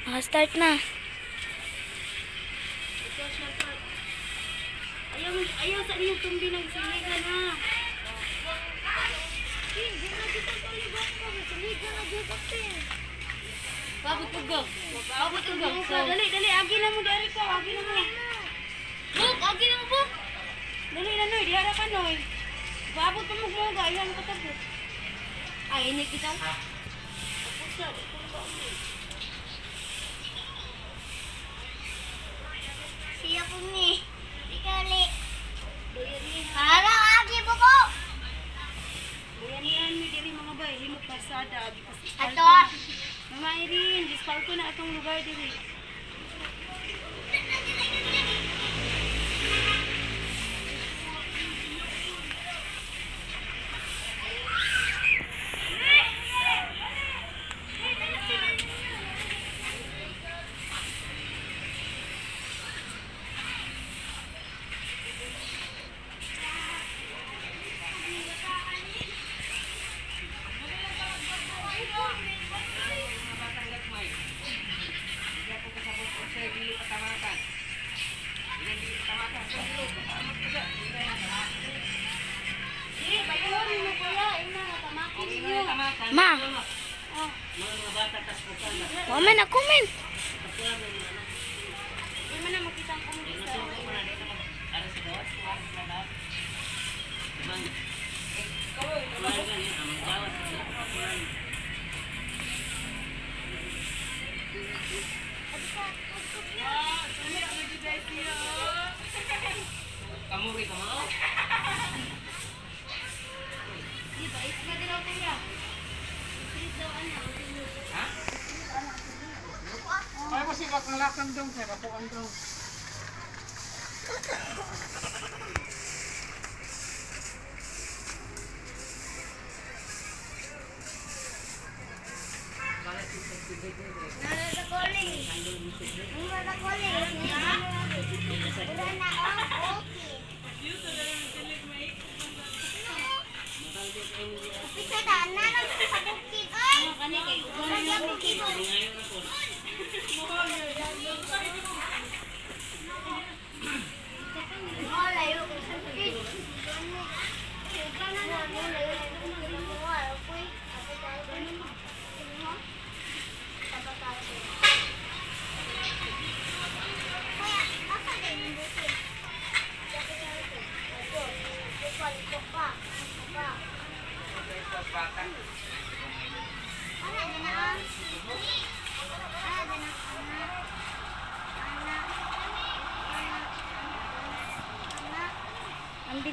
Naka-start na. Ayaw, ayaw sa inyong tumbi ng siligan ha. Pabot ugog. Pabot ugog. Dali, dali. Agi na mo, dali ka. Agi na mo. Buk, agi na mo, buk. Dali na, Noy. Dihara ka, Noy. Paabot pa mo mga. Ayan, katabot. Ay, ini kita. Tapos na. Siya po ni. Ikali. Parang agi buko. Bayanihan mi diri mga bay, himok pasada, agi pas. Ato. Mama Irene, dispalto na atong lugar diri. Ma. Comment na comment. Di man na makita ang comment sa. Ay, mo sila kang lakang dong, sir. Ako ang dong.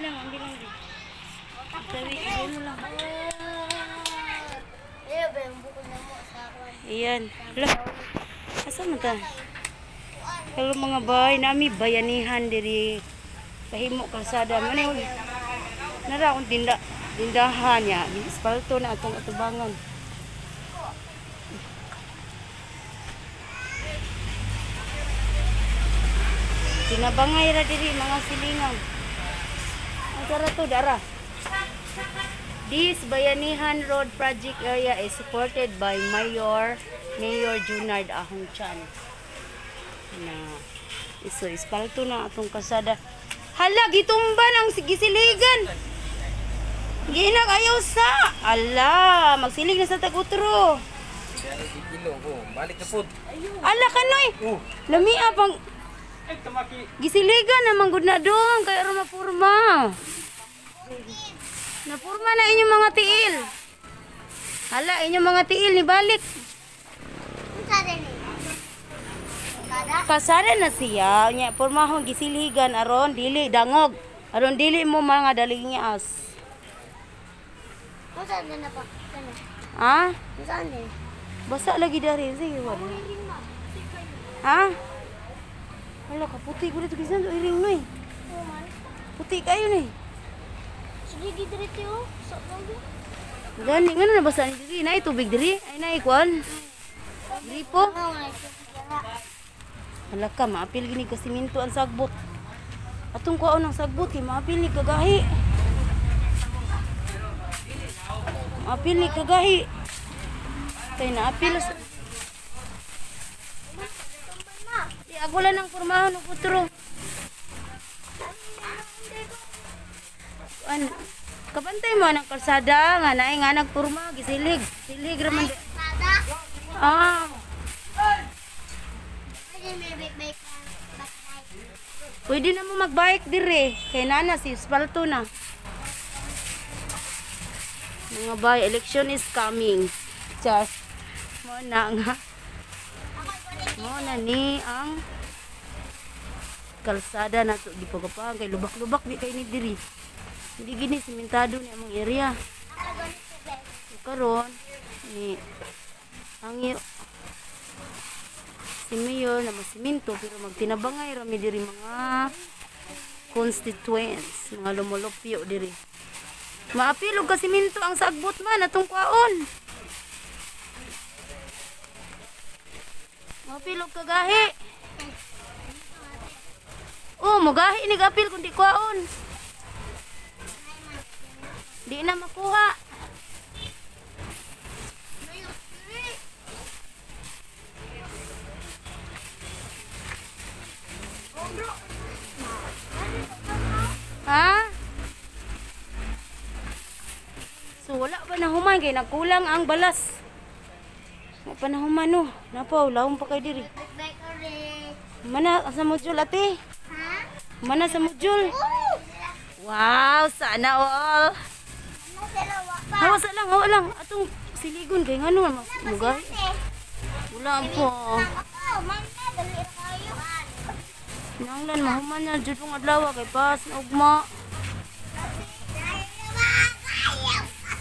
Ambi lang di. Gawi mo lang. Ayan. Hala. Asa man ta? Hello mga bay, nami bayanihan diri. Kahimo kalsada man eh. Nara akong tindahan niya. Gispalto na atong atubangan. Sinabangay ra diri mga silingan. Ang sara to dara. This Bayanihan Road Project area is supported by Mayor Junard Ahong Chan. Na iso ispalto na atong kasada. Hala, gitumba ng gisiligan. Ginak ayaw sa. Ala, magsilig na sa tag-utro. Balik na pod. Ala kanoy. Lamia pang gisiligan na manggod na dong kay aron mapurma. Napurma na inyong mga tiil. Hala, inyong mga tiil ni balik. Kasada na siya. Nya pormahon gisiligan aron dili dangog. Aron dili mo mga dalingias. Saan na pa? Ha? Saan din? Basa lagi dari sige wala. Ha? Hala ka puti ko dito gisan iring noy. Puti kayo ni. Sige diretso sa lagi. Gani ngano na basa ni diri nay tubig diri ay nay kuan. Gripo. Hala ka maapil gini ka siminto ang sagbot. Atong kuaon ang sagbot kay maapil ni kagahi. Maapil ni kagahi. Kay naapil sa Pula ng pormahan og utro. An kabantay mo ang kalsada nga naay nga nagporma gisilig. Silig ra man. Ah. Pwede na mo magbike dire kay nana si espalto na. Mga bay, election is coming. Char. Mo na nga. Mo na ni ang kalsada nato gipagapang kay lubak-lubak di kay ni diri. Hindi gini simentado ni among area. So karon ni ang si Mayor na masiminto pero magtinabangay ra mi diri mga constituents, mga lumulupyo diri. Maapil og kasiminto ang sagbot man atong kwaon. Maapil og kagahi. Oh, mugahi ni gapil kundi kwaon. Di na makuha. Ha? So wala pa na human kay nagkulang ang balas. Wala pa na human no. Napaw, lawom pa kay diri. Mana sa module ate? Mana sa module? Wow, sana all. Hawa sa lang, hawa lang. Atong siligon kay ngano man mugay. Wala po. Nanglan mahuman na jud ang adlaw kay pas na ugma.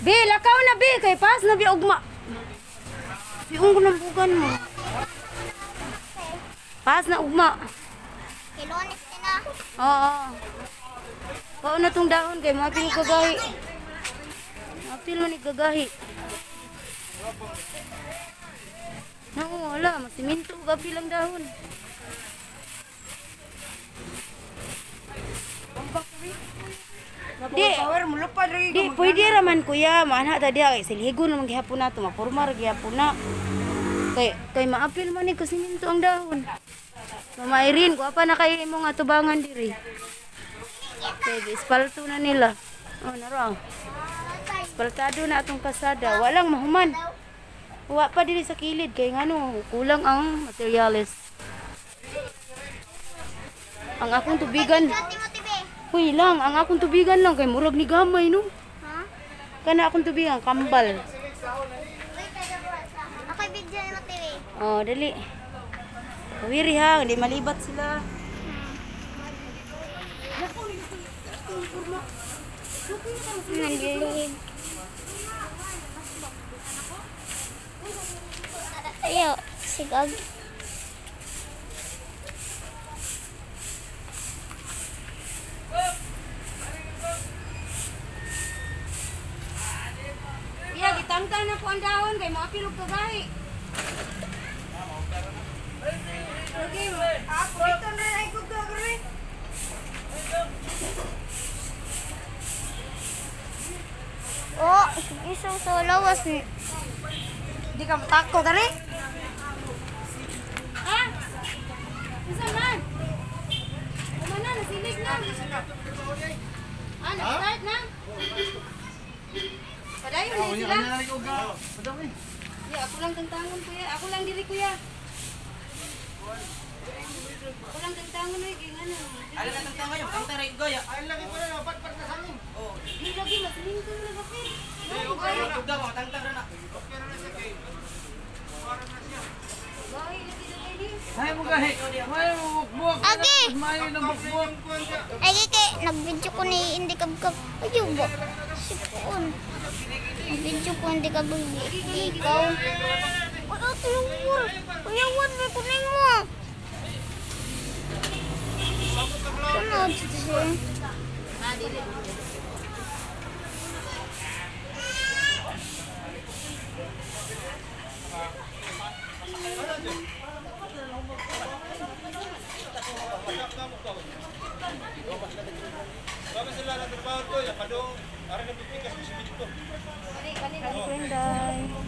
Bi, lakaw na bi kay pas na bi ugma. Siung ko ng bugan mo. Pas na ugma. Kilonis na. Oo. Kaon na tong dahon kay maapil kagahi. Maapil man ni gagahi. Nako, wala, masiminto og apil ang dahon. Di, di pwede ra man kuya, maana ta diha kay silhigon naman gihapon nato, maporma ra gihapon na. Kay maapil man ni kasiminto ang dahon. Mama Irene, gwapa na kay imong atubangan diri. Kay giespalto na nila. Oh, naro. Espaltado na atong kasada, walang mahuman. Wa pa diri sa kilid kay ngano kulang ang materyales. Ang akong tubigan. Uy lang, ang akong tubigan lang kay murag ni gamay no. Ha? Kana akong tubigan kambal. Ako video mo TV. Oh, dali. Kawiri ha, hindi malibat sila. Nalilib. Ayaw, sigag. Iya, gitangtang na po ang dahon kay mga pilog kagahi. Okay, ako dito na ay kugagri. Oh, isang sa lawas ni. Di ka matako gani? Ha? Unsa man? Kumana nasilig na. Ah, nag-start na? Padayon na sila. Di, ako lang tangtangon kuya. Ako lang diri kuya. Ako lang tangtangon oy kay ngano. Ala na tangtangon yung tangtang ra gaya. Ay lagi pa na pat sa hangin. Oh. Di lagi mas lingkong na kapil. Tugda mo tangtang ra na. Ay mo gahi. May bukbuk. Agi! May nang bukbuk. Ay, kay nag-video ko ni hindi ka ka. Ayaw ba? Sipon. Nag-video ko hindi ka ikaw. Ay, ate, yawan. Yawan, may kunin mo. Ano, dito siya?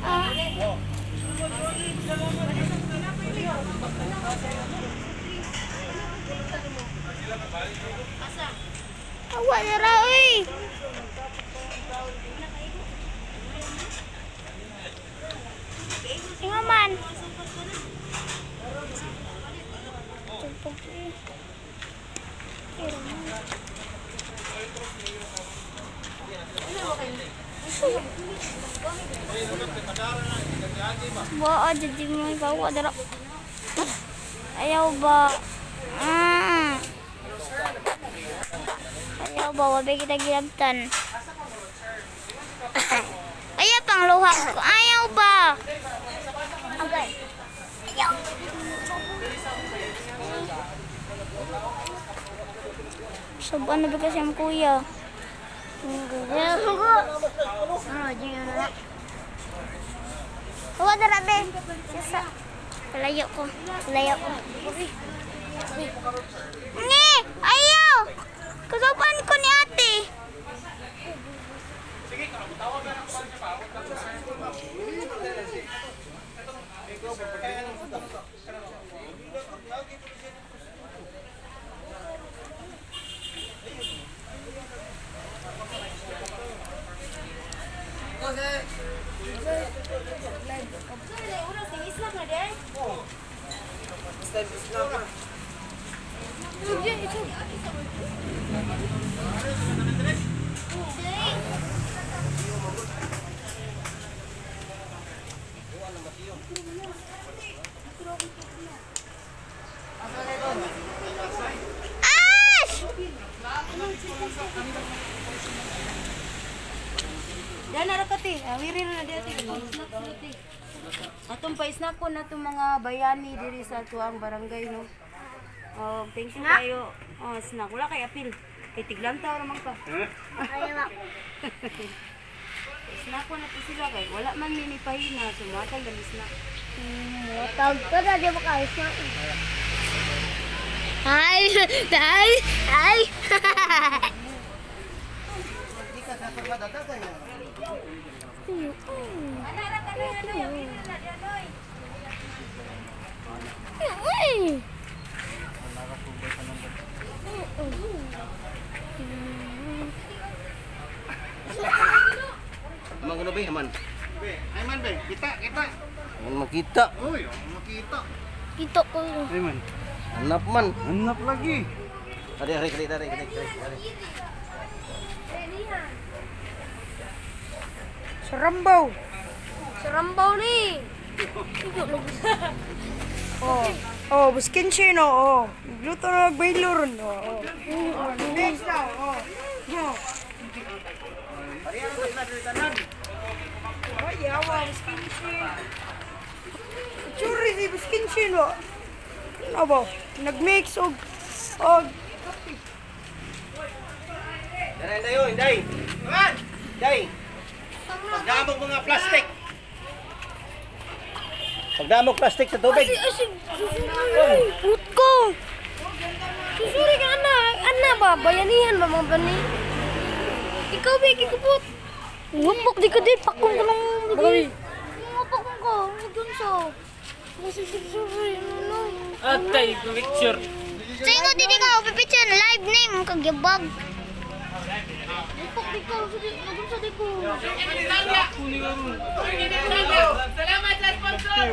Ah. Luha dira oy. Inga man. Ba, jadi mo bawa dira. Ayaw ba? Ayaw ba? Wabi kita gilabtan. Ayaw pang luha ko. Ayaw ba? Agay. Ayaw. So, ano ba kasi ang kuya? Huwag na rabi. Sisa. Palayo ko. Palayo ko. Ni! Ayaw! Kasupan ko ni ate. Atong pa-snack ko na itong mga bayani diri sa tuang barangay, no? Oh, thank you kayo. Oh, snack. Wala kay apil. Kay tiglang tao naman ka. Snack ko na po sila kay. Wala man ni pahina. Sumatag na snack. Tawag ko na, di ba kayo snack? Ay! Ay! Ay! Ay! Amang kuno be, aman. Be, ay man be, kita, kita. Aman makita. Uy, makita. Kita ko. Ay man. Hanap man. Hanap lagi. Ari, ari, ari, ari, ari, ari. Sarambaw. Sarambaw ni. Oh. Oh, buskin siya no. Oh. Luto na nagbaylo ron. Oh. Oh. Next na. Oh. Oh. Oh, yawa, buskin siya. Churi si buskin siya no. Ano ba? Nagmix og og Dara, inday, oh, inday. Inday. Pagdamog mga plastic. Pagdamog plastic sa tubig. Put ko. Susuri ka ana, ana ba bayanihan ba mga bani? Ikaw ba kikupot? Ngumpok di ka di pakong ko nang bagi. Ngumpok ko, nagyun sa. Susuri ano. Atay, picture. Singo di ka pipicture live name kagyabag. Ngumpok di ka suri nagyun sa di ko. Salamat sa sponsor!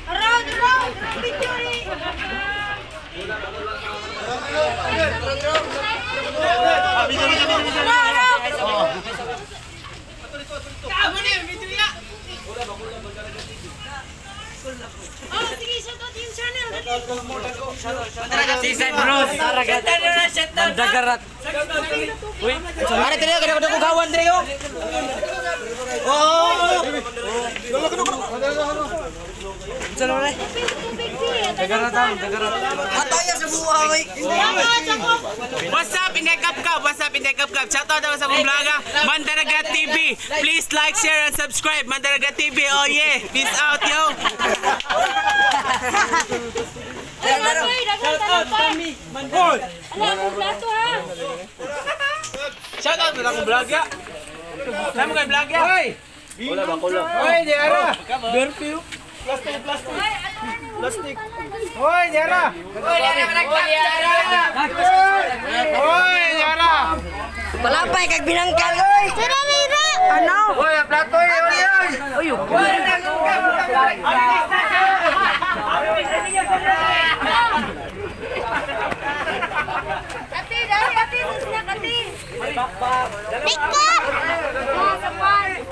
Around, around, picture eh. Seaside Bros. Mandagarat. Uy, Ari diri kada kada kugawan diri oh. Oh. Dagarat. Ataya sa buhay. What's up, Inday Kapkap? What's up, Inday Kapkap? Shout out daw sa akong vlog, Mandaragat TV. Please like, share, and subscribe. Mandaragat TV. Oh yeah. Peace out, yo. Shout out, Tommy. Shout out sa akong vlog, ya. Sama kay vlog, ya. Wala ba kulang? Oy, di ara. Berpio. Plastic, plastic. Plastic. Hoy, Yara. Hoy, Yara! Hoy, Yara. Palapay kag binangkal oy. Tara, Rira! Ano? Hoy, ang plato eh. Hoy, hoy. Ate, dali ate, snack ate. Tika!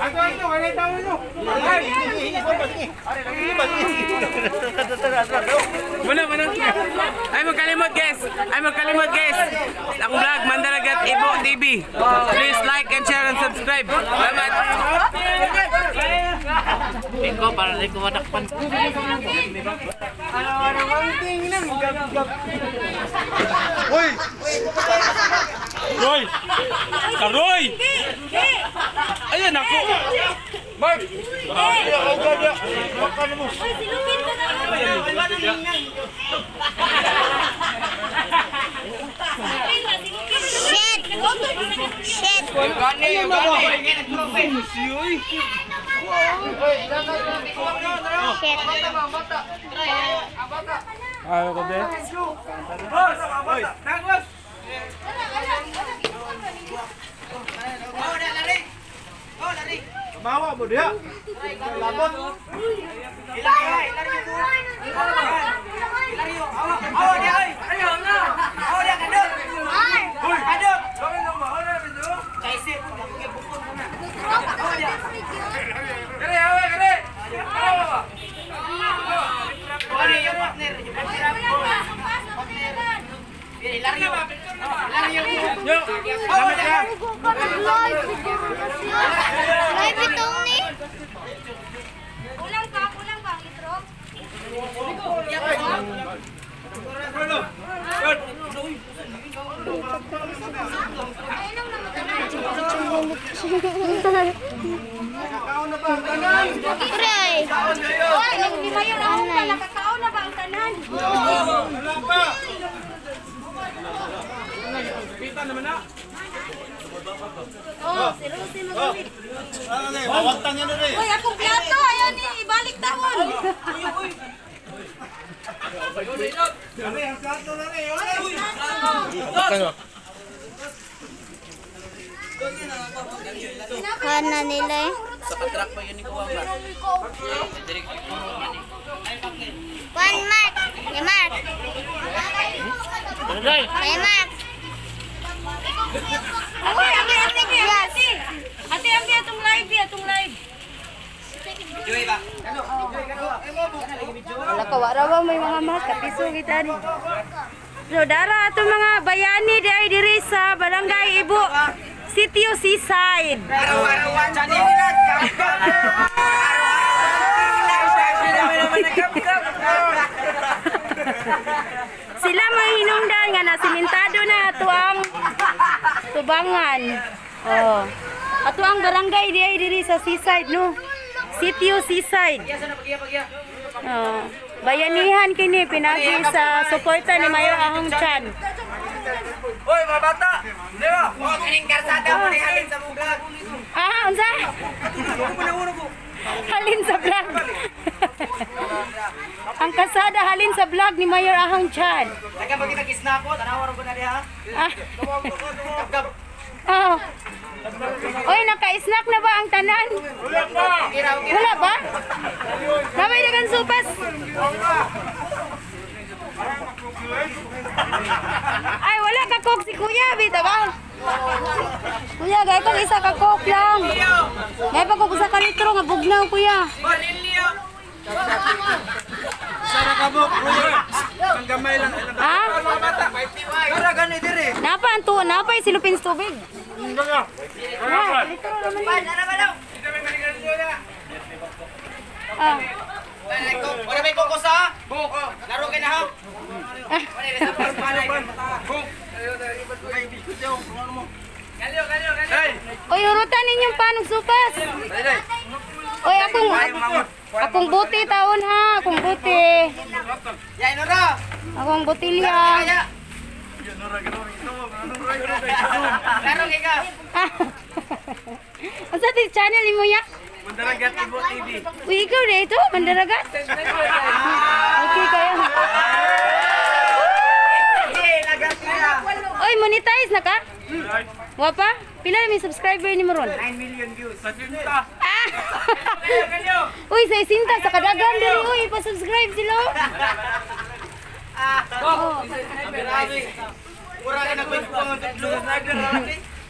Ato, ato, wala tao nyo. Muna, muna. Ay, magkalimot guys. Ay, magkalimot guys. Ang vlog, Mandaragat Ibo TV. Please like and share and subscribe. Salamat. Ikaw, para di ko madakpan. Hoy! Roy! Karoy! Ayan ako! Mark! Ay, ako gada. Makan mo. Uy, silupin ko na. Shit! Shit! Gani, gani. Shit! Ayaw ko, be. Hoy! Mawa mo diha. Labot. Live itong ni? Kulang pa, kulang pa ang litro. Pray! Oy, ni Mayor ahong pa nakakaon na ba ang tanan? Wala pa. Oh, si Rosie magamit. Ano na, mawagtang yan na rin. Uy, akong plato, ayaw ni ibalik taon. Ano ang plato na rin. Oy! Kana nila eh. Juan Mark! Kay Mark! Kay Mark! Ate, ate, ate, ate. Ate, ate, atong live, atong live. Wala ka, wala ba may mga mas, kapiso kita ni. So, dara atong mga bayani di ay diri sa Barangay Ibo, Sitio Seaside. Sila may hinungdan nga nasimintado na ato ang tubangan. Oh. Ato ang barangay di ay diri sa seaside no. Sitio Seaside. Oh. Bayanihan kini pinagi sa suporta ni Mayor Ahong Chan. Hoy, mga bata! Di ba? Kining karsada mo ni halin sa mong vlog. Ah, unsa? Halin sa vlog. Ang kasada halin sa vlog ni Mayor Ahong Chan. Taga pag kitag-snack ko, tanawa ro ko na diha. Ah. Gab. Oh. Oy, naka-snack na ba ang tanan? Wala pa. Wala ba? Nabay dagan supas. Ay, wala ka coke si Kuya, bita ba? Kuya, gay pag isa ka coke lang. Gay pag usa ka litro nga bugnaw, kuya. Sara ka mo. Ang gamay lang. Ha? Para gani diri. Napa ang tuo, napa silupin sa tubig. Ah, litro naman yun. Ah. Wala may koko sa? Laro kay na ha. Oy, hurutan ninyong panog supas. Oy, akong buti taon ha, akong buti. Ya Nora. Akong botilya. Laro kay ka. Unsa ti channel nimo ya? Mandaragat Ibo TV. Uy, ikaw na ito, Mandaragat. Okay kayo. Oy, monetize na ka? Wa pa? Pila may subscriber ni mo ron? 9 million views. Sa sinta. Ah! Uy, sa isinta, sa kadagan diri, uy, pa-subscribe sila. Oh. Mura ka nagkwento ang tatlo.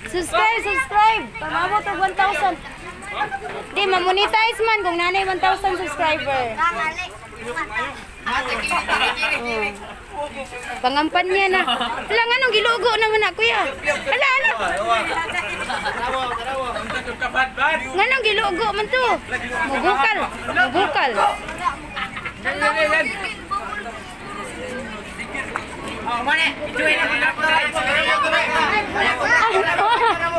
Subscribe, subscribe. Pamabot og 1,000. Di, ma-monetize man kung nanay 1,000 subscriber. Oh. Pangampanya na. Hala, nga nung gilugo naman na, kuya. Hala, hala. Nga nung gilugo man to. Mugukal. Mugukal. Oh, mane, join na kontraktor.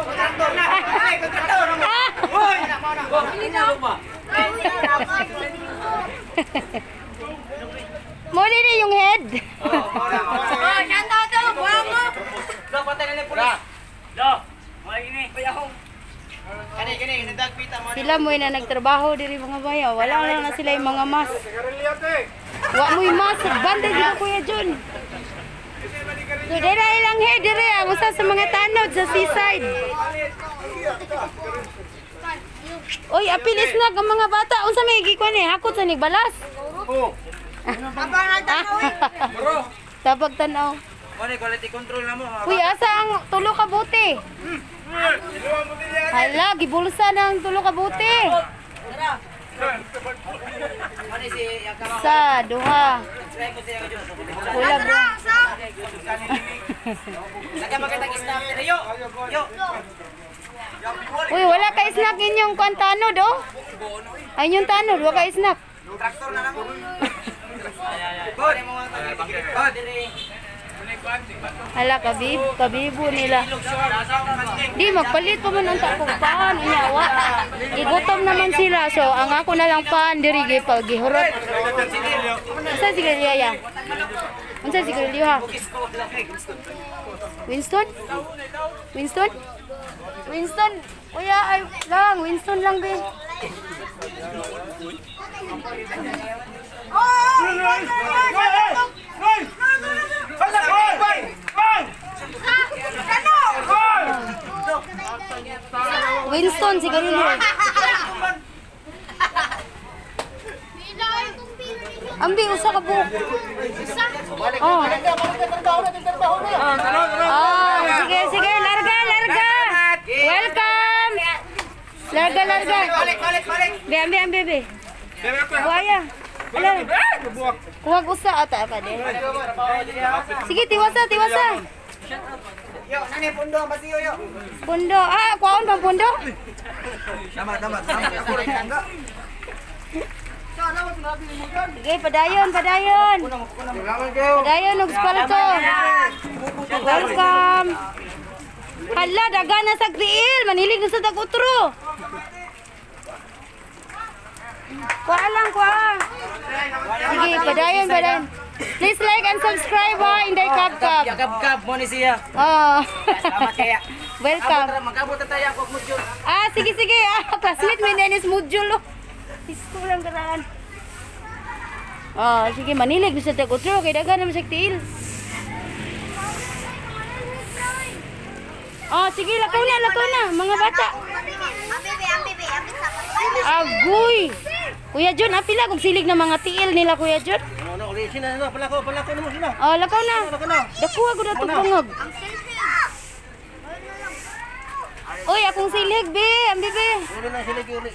Kontraktor na. Ay, kontraktor na. Hoy, Muli na yung head. Sila mo na nagtrabaho diri mga bayaw. Wala lang na sila yung mga mas. Wa mo'y mas. Banda dito Kuya Jun. So dira ilang head dire ang usa sa mga tanod sa seaside. Oy, apilis na ang mga bata. Unsa may gikuan eh? Hakot sa nigbalas. Tabag tanaw. Mane, quality control na mo. Uy, asa ang tulo ka buti? Hala, gibulsa na ang tulo ka buti. Sa duha. Wala bro. Uy, wala kay snack inyong kuan tanod oh. Ay inyong tanod, wala kay snack. Traktor na lang mo. Good. Good. Hala, kabibo nila. Di, magpalit pa man ang takong paan. Unya, wa. Gigutom naman sila. So, ang ako na lang paan, diri, gihurot. Unsa sigarilyo ya? Unsa sigarilyo ha? Winston? Winston? Winston? Kuya, ay lang. Winston lang, be. Winston, sigarilyo. Ambi, usa ka buok. Oh. Ah, sige, sige, larga, larga. Welcome. Larga, larga. Balik, balik, balik. Be, ambi, ambi, be. Buaya. Ala. Kuwag usa ata pa de. Sige, tiwasa, tiwasa. Yo, nani pundo ang basiyo yo. Pundo. Ah, kuwaon pang pundo? Tama, tama, tama. Ako rin tangga. Sige, padayon, padayon. Padayon, og spalto. Welcome. Hala, daga na sa griil. Manilig na sa tag-utro. Kuha lang, kuha. Sige, padayon, padayon. Please like and subscribe ha, Inday Kabkab. Kabkab mo ni siya. Oh. Salamat kaya. Welcome. Magabot na tayo ako module. Ah, sige, sige. Ah, classmate, may Dennis module. Oh. Isko lang karaan. Ah, sige, manilig na sa tag-utro. Kay daga naman sa tiil. Ah, sige, lakaw na, mga bata. Agoy! Kuya John, apila kung silig na mga tiil nila, Kuya John. Ano, ulit sila na, palako, palako na mo sila. Ah, lakaw na. Dakuha ko na itong bangag. Uy, akong silig, be. Ang bebe. Uli na sila, uli.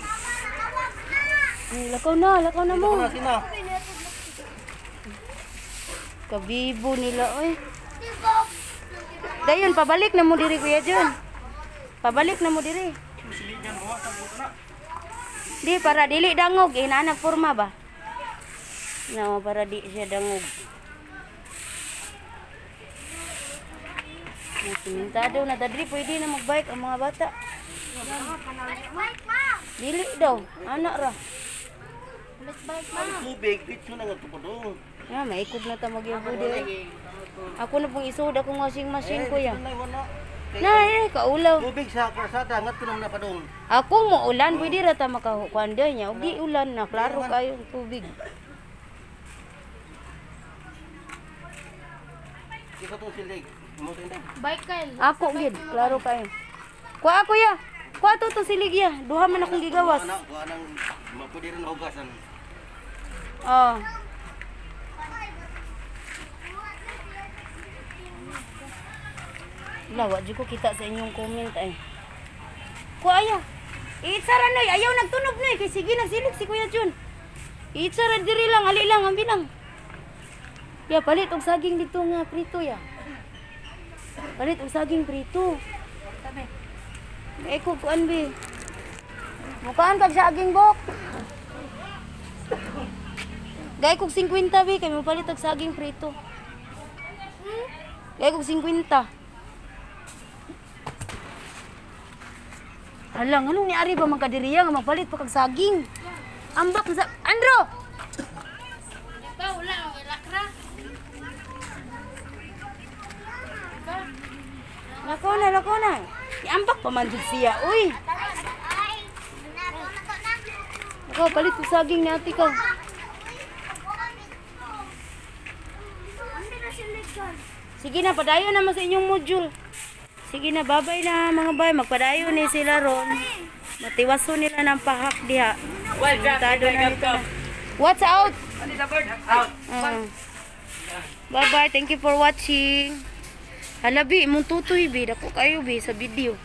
Ay, lakaw na mo. Sila. Kabibo nila, oy. Dayon, pabalik na mo diri, Kuya John. Pabalik na mo diri. Di, para dili dangog. Eh, naanag forma ba? No, para di siya dangog. Simentado na dadri, pwede na magbike ang mga bata. Dili daw, anak ra. Ang tubig, dito na nga ito. Ya, maikog na ta magyabo diri. Ako na pong isod akong washing machine ko ya. Na, eh, kaulaw. Tubig sa kalsada ngadto naman na padung. Ako mo ulan, pwede ra ta makakuan niya. Ug di ulan na, klaro kayo ang tubig. Ikaw tong silig. Mo tinday. Ako gid, klaro kayo. Kuha ako ya. Kuha to to silig ya. Duha man akong gigawas. Ana, kuha nang mapudi rin hugasan. Oh. Wala, wa jud ko kita sa inyong comment ay. Kuha ya. Itsara noy, ayaw nagtunog noy kay sige nagsilig si Kuya Jun. Itsara diri lang, ali lang, ambi lang. Ya, palit og saging dito nga prito ya. Palit og saging prito. Eh ko kuan bi. Mukaan kag saging bok. Gay kog 50 bi kay mopalit og saging prito. Gay kog 50. Hala, nganong ni Ari ba man kadiriya nga magpalit pa kag saging? Ambak sa Andro. Lako na, lako na. Iambak pa man jud siya, uy. Ay, na, na, na. Ako, palit og saging ni ate ka. Sige na, padayon naman sa inyong module. Sige na, babay na mga bay. Magpadayon ni sila ron. Matiwaso nila ng pahak diha. Well, drop, Tado Inday na Kap nito Kap. na. Watch out! Out. Bye-bye. Thank you for watching. Hala, bi. Imong tutoy, bi. Dako kayo, bi, sa video.